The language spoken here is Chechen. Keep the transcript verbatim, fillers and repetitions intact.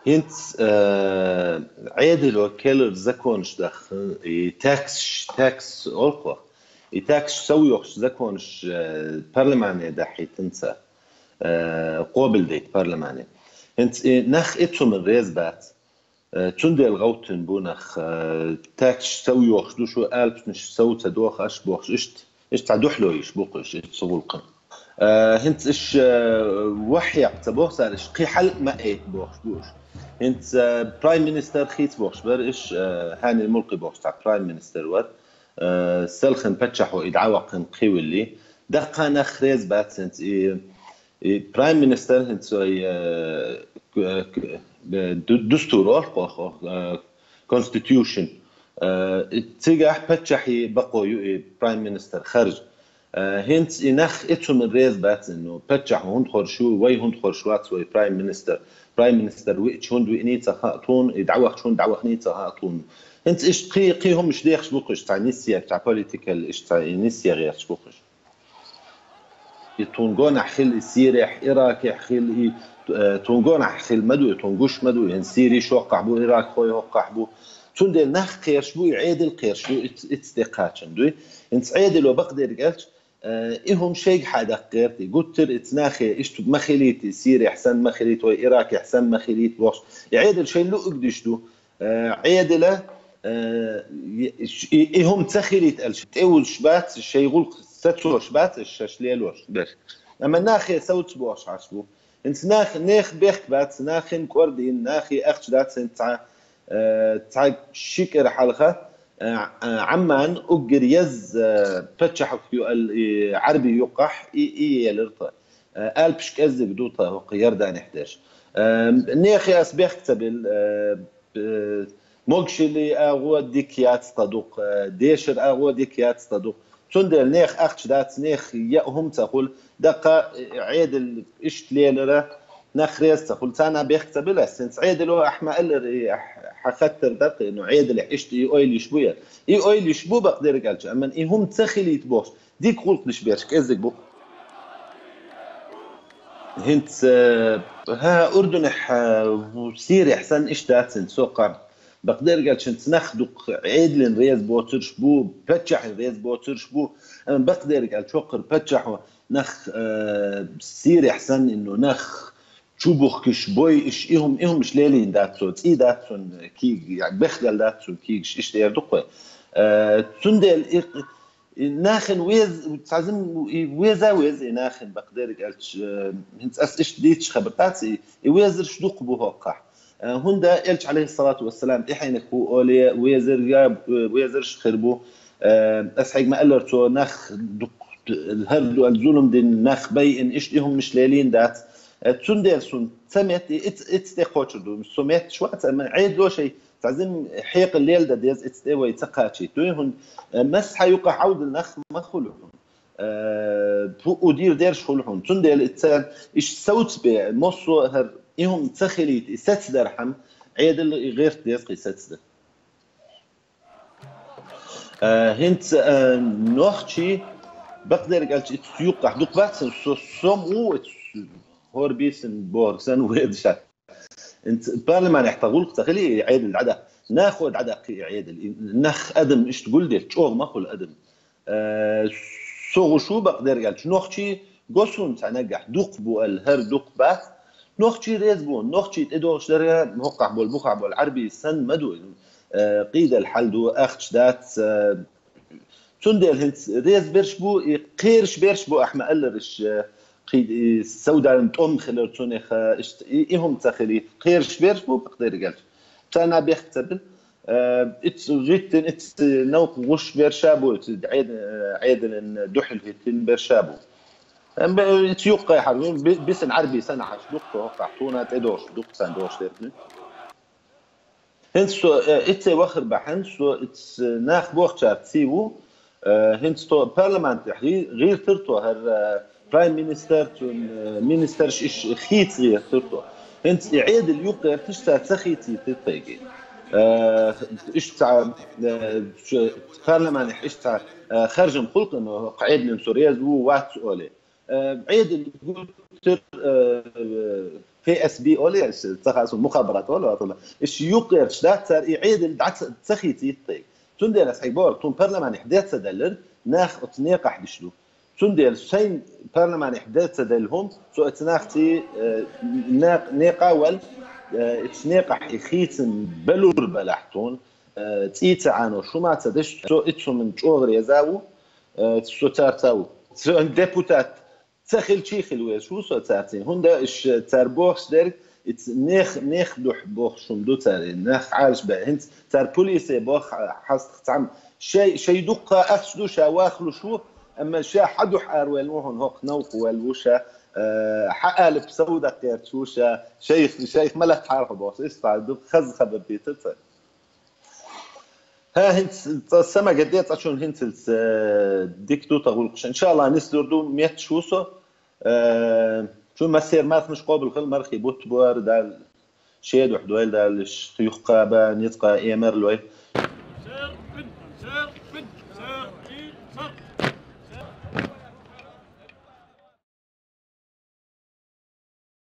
ХӀинца, э, Ӏедало кхелларг законаш даха, и tax, tax олу-кх, и tax совйохуш законаш, э, парламенте дахьийтина цара, э, къобалдайта парламенте. ХӀинца и нах и цу хӀуманна реза бац. Э, цундела гӀовттина бу нах, э, tax совйохуш ду шу, алапашнаш сов ца доху аш бохуш, иштта, иштта цхьа дуьхьало йиш бу-кх уьш, иштта цу гӀуллакхна. Э, хӀинца иш, э, вахьяккха ца боху цара, иш кхин хьал а ма айта бохуш бу уьш. ХӀинца, э, прайм-министр хийца бохуш бара иш, э, Хьанил Мулкъи бохуш цхьа прайм-министр вара, э, селхана паччахьо и дӀа а ваккхина кхин вилли. Даккха нах реза бац хӀинца и, и прайм-министр хӀинца вай, э, к-, к-, э, ду-, дустур олу-кх, э, constitution. Э, и цигахь паччахьан бакъо ю и прайм-министр харжа. Э, хӀинца и нах и цу хӀуманна реза бац, ну, паччахь хӀунда хоржу, вай хӀунда хоржуш вац вай прайм-министр? Прайм-министр веъча хӀунда веъний ца хаьа тхуна, и дӀавахча хӀунда дӀавахний ца хаьа тхуна? ХӀинца иштта кхин, кхин хӀуманаш дехаш бу-кх уьш, цхьа нисъе, цхьа политикал, иштта цхьа нисъе гӀерташ бу-кх уьш. И тхуна гонахь хила, и Сирехь, Иракехь хила, и, э, тхуна гонахь хила ма ду, и тхуна гуш ма ду, и хӀинца Сири шоккхахь бу, иракхой хӀоккхахь бу. Цундела нах кхераш бу, и Ӏедал кхераш ду, иц-, иц тӀе кхачан дуй. ХӀинца Ӏедало бакъдерг аьлча, э, и хӀума шайга хьадаккха гӀерта, и гуттар а ица нахе, иштта ма хилийта, и Сирехь санна ма хилийта, вай Иракехь санна ма хилийта бохуш. И Ӏедал шайн луъург диш ду. Э, Ӏедала, э, и, и, и хӀума ца хилийта аьлча, тӀеузуш бац, шайн гӀуллакх сацош бац, аш шаьш лелош берш. Амма нахе совца бохуш Ӏаш бу. ХӀинца нах, нех бехк бац, нахин кӀордийна, нахе ахча дац хӀинца цхьа, э, цхьа ши кӀира хьалха, э, э, Ӏамман уггар еза, э, паччахьалкх ю аьлла, и Ӏарби юккъахь, и, и елира тхан. Э, алапаш кӀеззиг ду тхан хӀокху Иорданехь дерш. Э, нехе ас бехк ца билла, э, э, могушаллин агӀо дика яц тхан дукха, э, дешаран агӀо дика яц тхан дукха. Цундела нех ахча дац, нех яа хӀума ца хуьлу, даккха, э, Ӏедал иштта лелара, нах реза ца хуьлу. Царна бехк ца билла ас, хӀинца Ӏедало ахьа ма-аллара, и ахь-, хьан хаттар дара-кх, ну, Ӏедалехь иштта и ойла йиш бу ян? И ойла йиш бу, бакъдерг аьлча, амма и хӀума ца хилийта бохуш, дика гӀуллакх деш берш кӀеззиг бу. ХӀинца, э, хӀа, Урдунехь, хӀа, Сирехь санна иштта дац хӀинца со кхарна. Бакъдерг аьлча, хӀинца нах дукха Ӏедална реза боцурш бу, паччахьна реза боцурш бу. Амма бакъдерг аьлча, чоккхара паччахьо нах, э, Сирехь санна, ну, нах чубухкуш, бойуш, и хӀума, и хӀумаш лелийна дац цо, цӀий дац цунна кийга, я бехк даьлла дац цунна кийгаш, иштта эр ду-кх вай. Э, цундела и, и нахана вез-, цхьа зим-, и веза веза и нахана, бакъдерг аьлча, э, хӀинца ас иштта дийцаш хабар дац, и, и везарш дукха бу хӀокхахь. Э, хӀунда Элча, Ӏалайхиссалату вассалам, тӀаьхьенах ву оле, везарга, э, везарш хир бу. Э, ас хьайга ма-аллара, цо нах дукха, хӀара ду аьлла зулам дина, нах байина, иштта и хӀуманаш лелийна дац. Э, цундела суна ца метта, и иц-, ица тӀе кхочур ду. Со метташ вац, амма Ӏедало шайн цхьа зим хьекъал леладан деза, ица тӀе вай ца кхачийта дуй хӀунда, э, массахьа юкъахь Ӏовдал нах ма хуьлу хьуна. Э, пу-, удийр дерш хуьлу хьуна. Цундела ица иштта совцабе, массо а хӀара и хӀума ца хилийта, и сацдархьама, Ӏедал и гӀерта деза-кх и сацдан. Э, хӀинца, э, нохчий, бакъдерг аьлча, ица юккъахь дукха бац, со, со ма ву, ица хӀора бийсан бохург санна везаш. ХӀинца парламенехь тхан гӀуллакх ца хили, и Ӏедал дӀадаккха. Нахо дӀадаккха и Ӏедал. И нах адам иштта гулделча, чӀогӀа ма хуьлу адам. Э, со гӀуш ву, бакъдерг аьлча, нохчий го суна цхьа наггахь, дукха бу аьлла, хӀара дукха бац. Нохчий реза бу, нохчий тӀедогӀуш дара, хӀокхахь болу, бухахь болу Ӏарбий санна ма ду, э, къийдалла хьал ду, ахча дац, э, цундела хӀинца реза берш бу, и кхераш берш бу, ахьа ма-аллара, иш, э, кхий-, и совдаллин тӀом хилар цунах, э, иштта и, и хӀума ца хилийта, кхераш берш бу, бакъдерг аьлча. Царна бехк ца бина. Э, ица гӀиттина, ица новкъа гӀуш берш а бу, ица Ӏед-, э, Ӏедалан дуьхьал хӀиттина берш а бу. Амма ица юккъе хьара, ну, би-, бийсан Ӏарбий санна Ӏаш ду-кх со хӀокхахь, тхуна тӀедогӀуш ду-кх царна догӀуш дерг. ХӀинца со, э, ица вахар бахьана, со ица нах бохучарца сий ву, э, хӀинца тхо парламентехь гӀи-, гӀертара тхо, хӀара, э, прайм-министр, цуьнан, э, министрш, иш хийца гӀертара тхо. ХӀинца и Ӏедал юкъерташ цар ца хийцийта тхоьга. Э, иштта, э, ш-, парламанехь иштта, э, харжам хулкъана, хӀокху Ӏедална цо реза ву, вац олий. Э, Ӏедал гуттар, э, Ф С Б олий, ца хаа суна, мухабарат олий, ватала. Иштта юкъерташ дац цар, и Ӏедал дӀа ца, ца хийцийта тхоьга. Цундела ас хьайга бохург, тхуна парламанехь де ца деллар, нах оцу некъахь диш ду. Цундела сайн парламанехь де ца делла хӀума, со оцу нахций, э, нек-, некъа вал, э, ицу некъахь и хийцам белур балахь тхуна, э, цӀий ца Ӏано, шу ма ца деш, со ицу хӀуманна чӀогӀа реза ву, э, со царца ву. Со депутат ца хилчий хила везаш ву со царций. ХӀунда аьлча цара бохуш дерг, ицу нех, нех духьа бохуш хӀума ду цара, нах Ӏалаш бен. ХӀинца цара полисе боху хьастах цхьамма. Шай, шай дуккха ахча ду, ша вахлуш ву, амма ша хьан духьа аравелла ву хьуна, хӀокху новкъа велла ву ша, э, хьан алап сов даккха гӀерташ ву ша, шайх, шайх ма лаьттахьара хьо бохуш, иштта ду, хаза хабар дийцира цара. ХӀа, хӀинца цкъа са ма гатде, цкъачунна хӀинцалц, э, дика ду тхан гӀуллакхаш. Иншалла, нислур ду, метташ ву со. Э, шу массеран марханаш къобал хила, мархий бутт бу ара, Дала шен дуьхьа дойла, Дала иш юхакхаба, ницкъ а, эмар а лойла. Сер, бин, сер, бин, сер, и, сер.